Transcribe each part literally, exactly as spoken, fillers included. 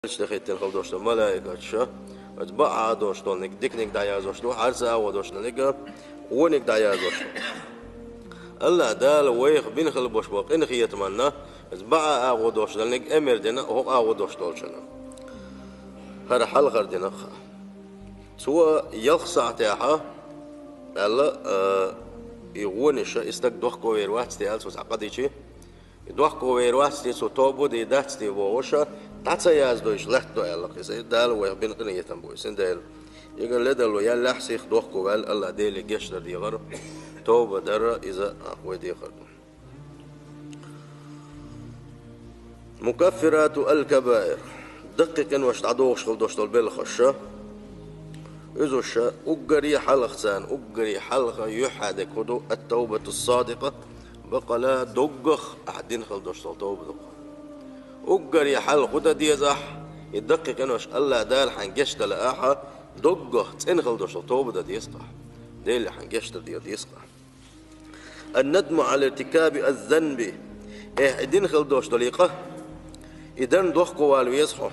Элча тӀехӀиттина хила долуш долу малайкаша, оцу бакъ агӀо долуш долниг диканиг дӀаяздеш ду, хьарса агӀо долуш долниг вониг дӀаяздеш ду. АллахӀ Дала вайх бина хила болуш болу къинхетаманна, оцу бакъ агӀо долуш долниг эмир дина, хӀокху агӀо долуш долчунна. ХӀара хьалхара динах. Цо ялх сахьтехьа аьлла, а, и вонаш, и стаг дохковер вац те аьлла, цо цхьа къа дичи, и дохковер вац те, цо тоба де дац те бохуша, дӀа ца яздойш латтадо аьлла, кхин Дала вайх бина къинхетам бу, синдела. Ига ледарло яллехь сих дохковаьлла, АллахӀ Деле гечдар дехар, тоба дар, иза, а, вай дехар ду. Мукаффирату аль-кабаир. Даккхий къинош дӀадохуш хила долуш долу белхаша. Изуша уггаре хьалха царна, уггаре хьалха юьхьӀаьдерг хӀун ду, ат-тавбату ссадикъа, бакъала доггах ахь дина хила долуш долу тоба ду. Уггаре хьалха хӀун дан деза ахь, и даккхий къинош АллахӀ Дала хьайн гечдала ахьа, доггах цӀена хила долуш долу тоба дан деза ахь. Деле хьайн гечдар дер деза ахь. Ан-надму Ӏала иртикаби аз-занби. Эхь, и дина хила долуш долу и къа, и дарна дохковала веза хьо.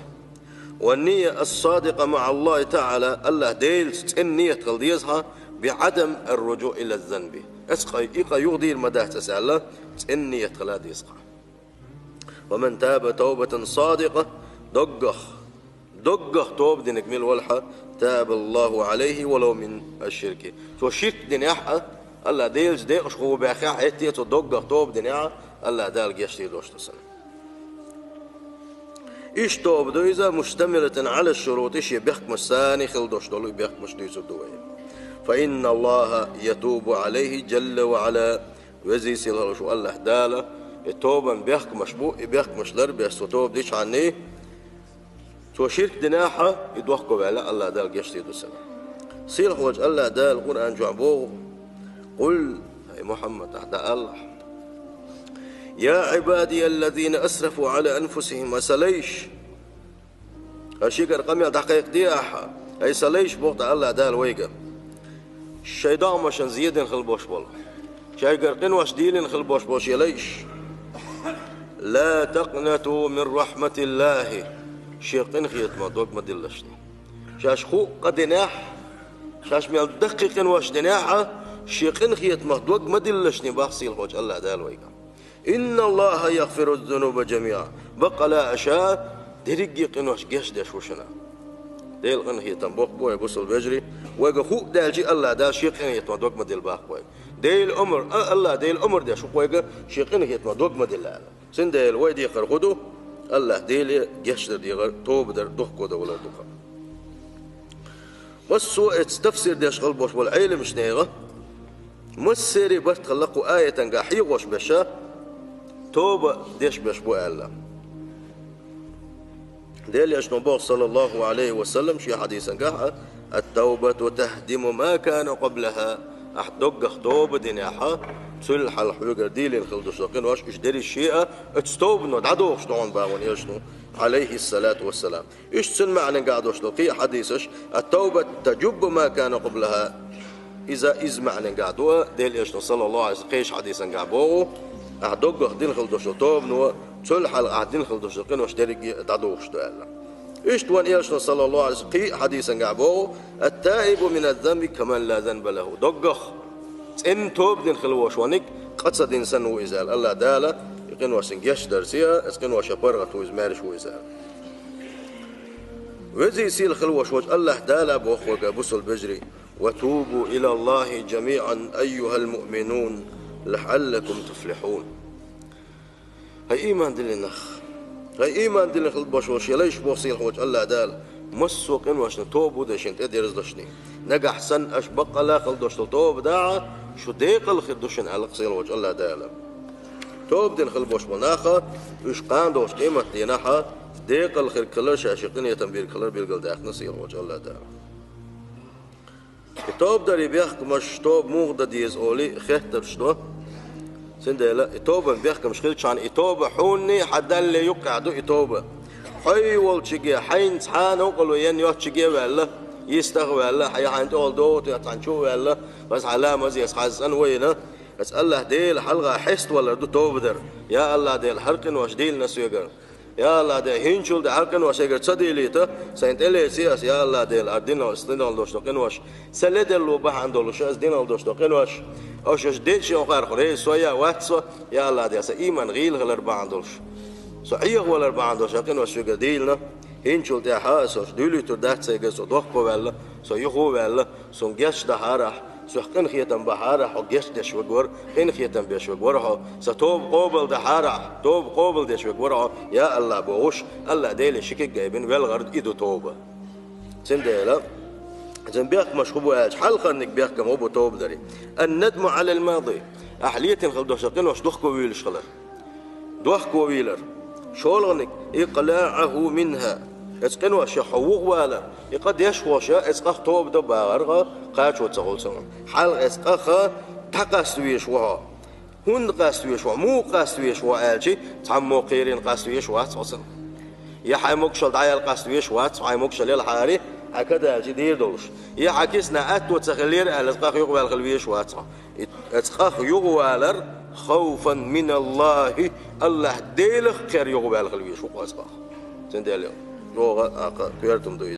Ва ния ас-садикъа маӀа АллахӀи ТаӀала, АллахӀ Делаца цӀена ният хила деза хьан, би Ӏадам ар-руджуӀ ила аз-занби. Ас къа, и къа юхадийр ма дац ас аьлла, цӀена ният хила деза хьан. Ва ман таба тавбатан садикъа, доггах, доггах тоба динарг мила валахь, таба АллахӀу Ӏалайхи ва лав мин аш-ширки. Цо ширк динехь а, АллахӀ Делаца декъашхо баьххехь а, хӀетте а цо доггах тоба динехь а, АллахӀ Дала гечдийр долуш ду цунна. Иштта тоба ду иза, муштамилатан Ӏала шурути, шен бехкамаш санна хила долуш долу и бехкамаш дуьйцур ду вай. Фа инна АллахӀа ятубу Ӏалайхи жалла ва Ӏала. Везий сийлахь волуш ву АллахӀ Дала, и тобан бехкамаш бу, и бехкамаш ларбеш цо тоба дичхьанний, цо ширк динехь а, и дохковаьлла, АллахӀ Дала гечдийр ду цунна. Сийлахь волчу АллахӀ Дала Къуръан чохь боху: «Къул», хӀай Мухьаммад, ахь дӀаалахь: «Я Ӏибади аллазина асрафу Ӏала анфусихим», аса лайш, ас шигара къамел дӀакхайкхаде ахьа, ай сан лайш, боху тӀаккха АллахӀ Дала вайга. Шайн догӀмашна зен дина хила болуш болу, шайгара къинош дийлина хила болуш болу шен лайш. Ла такънату мин рахматиллахи. Шен къинхетамах дог ма диллалаш. Шаьш хӀуъа къа динехь, шаьш мел даккхий къинош динехь а, шен къинхетамах дог ма диллалаш, боху сийлахь волчу АллахӀ Дала вайга. Инна АллахӀа ягъфиру ззунуба жамиӀа. Бакъала аша дерриге къинош гечдеш ву шуна. Делан къинхетам боккха бу, ай бусалба вежарий, вайга хӀуъа даьлча а АллахӀ Дала шен къинхетамах дог ма дилла боху вайга. Делан омра, а, АллахӀ Делан омра деш ву вайга шен къинхетамах дог ма дилла аьлла. Цундела вай дехар хӀун ду? АллахӀ Деле гечдар дехар, тоба дар, дохко дан валар ду-кх. Массо а эцу тафсир деш хила болуш болу Ӏеламнехан, массеран а барт хилла кху аятангахь хьехош беша, тоба деш беш бу аьлла. Делан Элчано боху, саллаллаху Ӏалайхи ва саллам, шен хьадисангахь: «Ат-тавбату тахдиму ма кана къаблаха». Ахь доггах тоба динехь а, цул хьалха хьоьгара дийлина хила долуш долу къинош, уьш дерриш а, оцу тобано дӀадохуш ду хьуна, боху Элчано, Ӏалайхиссалату вассалам. Иштта цуьнан маьӀнангахь долуш долу кхин а хьадисаш: «Ат-тавбату тажуббу ма кана къаблаха». Иза, иза маьӀнангахь ду, Делан Элчано, саллаллаху Ӏалайхи ва саллам, кхечу хьадисангахь боху: «Ахь доггах дина хила долуш долу тобано, цул хьалха ахь дина хила долуш долу къинош дерриге а дӀадохуш ду», аьлла. Иштта вайн Элчано, саллаллаху Ӏалайхи ва саллам, кхин а хьадисангахь боху: «Ат-таибу мина ззанби каман ла занба лаху». Доггах цӀена тоба дина хила волуш верг, къа ца дина санна ву иза аьлла. АллахӀ Дала и къиношна гечдарца, оцу къиношан паргӀат ву иза, маьрша ву иза аьлла. Везий сийлахь хила волуш волчу АллахӀ Дала боху вайга, бусалба вежарий: «Ва тубу илаллахи жамиӀан айюхал муъминун, лаӀаллакум туфлихьун». ХӀай ийман диллина нах! ХӀай ийман диллина хила болуш волу шен лайш, боху сийлахь волчу АллахӀ Дала, массо а къиношна тоба де шуна, тӀедерзалаш. Нагахь санна аша баккъалла хила долуш долу тоба дахь, шу декъала хир ду шуна, аьлла-кх сийлахь волчу АллахӀ Дала. Тоба дина хила болуш болу нах, уьш кхана долчу къематдийнахь декъала хир хилар, шаьш шен къинхетам бийр хилар билгалдаьккхина сийлахь волчу АллахӀ Дала. И тоба даре бехкамаш, тоба муха дан деза олий, хеттарш до. Цундела и тобан бехкамаш хилчхьана, и тоба хьуна, хьан Далла юккъехь ду и тоба. Хьо волчуьнга, хьайна цхьа а новкъарло ян йоццушехь а ваьлла, йистехь а ваьлла, хьан, хьайна тӀехула догӀу а, цхьана чу а ваьлла, база хьан ламаз а еш, хьан цӀан а вайна, аса АллахӀ Делан хьалха хьеставалар ду тоба дар. Я АллахӀ Дела, хӀара къинош дийлина соьгара. Я АллахӀ Дела, хӀинцул тӀехьа къинош эггара ца дийлийта, сайна тӀелеце ас, я АллахӀ Дела, ар динал, ас динал долуш до къинош. Сан ледарло бахьана долуш ас динал долуш до къинош. Аш аш дечи охархо рейс со я вац со, я АллахӀ Дела, сан ийман гӀийла хилар бахьана долуш. Со Ӏехавалар бахьана долуш, ас къинош шуьгара дийлина. ХӀинцул тӀехьа ас аш дуьйлуьйтур дац сайга, со дохко ваьлла, со юхо ваьлла, сун гечдахьарахь, сох къинхетам бахьарахь, хьо гечдеш ваг вара, къинхетам беш ваг вара хьо, сан тоба къобалдахьарахь, тоба къобалдеш ваг вара хьо, я АллахӀ бохуш, АллахӀ Деле ши киг гайбина велгӀар и ду тоба. Цундела, цун бехкамаш хӀу бу аьлча, хьалхарниг бехкам хӀу бу тоба дари. Ан-надму Ӏалал мади. Ахь летина хила долуш къинош дохко вуьйлуш хилар. Дохко вийлар. ШолгӀаниг, икълаӀаху минха. Эцу къиношех хьо вухавалар. И къа деш волуш, эцу къах тоба до бахар хьо, кхачо ца хуьлу ца ван. Хьалха эцу къах дӀакъаста везаш ву хьо. ХӀунда къаста везаш ву хьо? Муха къаста везаш ву хьо аьлча, цхьаммо кхерина къаста везаш вац хьо сан. Я хьайн могушалла дӀаяла къаста везаш вац хьо, хьайн могушалла яла хьари, хьан кадаьлча дийр долуш. Я хьан кисана аьтто ца хилира аьлла, эцу къах юхаваьлла хила везаш вац хьо. И, эцу къах юхавалар, хавфан миналлахӀи, АллахӀ Делах кхер юхаваьлла хила везаш ву хьо эцу къах. Цундела, чӀогӀа а кхоьртам ду иза.